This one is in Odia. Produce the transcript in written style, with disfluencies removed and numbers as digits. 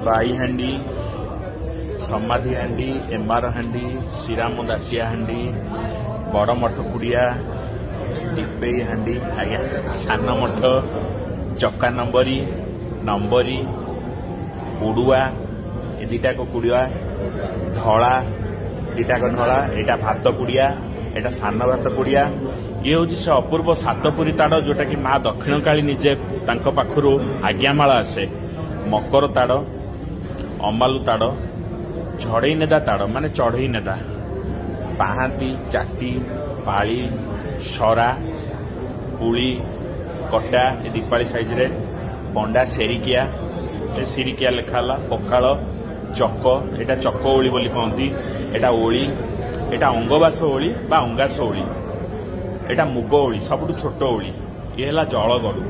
ବାଇହାଣ୍ଡି, ସମାଧି ହାଣ୍ଡି, ଏମାର ହାଣ୍ଡି, ଶ୍ରୀରାମ ଦାସିଆ ହାଣ୍ଡି, ବଡ଼ ମଠ କୁଡ଼ିଆ, ଦୀପେଇ ହାଣ୍ଡି ଆଜ୍ଞା, ସାନ ମଠ, ଚକା ନମ୍ବରୀ, ନମ୍ବରୀ, କୁଡୁଆ, ଏ ଦିଟାକ କୁଡୁଆ, ଧଳା, ଦିଟାକ ଧଳା। ଏଇଟା ଭାତ କୁଡିଆ, ଏଇଟା ସାନ ଭାତ କୁଡିଆ। ଇଏ ହେଉଛି ସେ ଅପୂର୍ବ ସାତପୁରୀ ତାଡ଼, ଯୋଉଟା କି ମା ଦକ୍ଷିଣକାଳୀ ନିଜେ ତାଙ୍କ ପାଖରୁ ଆଜ୍ଞାମାଳ ଆସେ। ମକର ତାଡ଼, ଅମାଲୁ ତାଡ଼, ଝଡ଼େଇ ନେଦା ତାଡ଼ ମାନେ ଚଢ଼େଇ ନେଦା, ପାହାନ୍ତି, ଚାଟି, ପାଳି, ସରା, ପୁଳି, କଟା, ଏ ଦୀପାଳି ସାଇଜରେ, ପଣ୍ଡା ସେରିକିଆ, ଏ ସିରିକିଆ ଲେଖା ହେଲା, ପଖାଳ, ଚକ, ଏଇଟା ଚକ ଓଳି ବୋଲି କହନ୍ତି, ଏଇଟା ଓଳି, ଏଇଟା ଅଙ୍ଗବାସ ଓଳି ବା ଅଙ୍ଗାସ ଓଳି, ଏଇଟା ମୁଗ ଓଳି, ସବୁଠୁ ଛୋଟ ଓଳି। ଇଏ ହେଲା ଜଳଗଡୁ।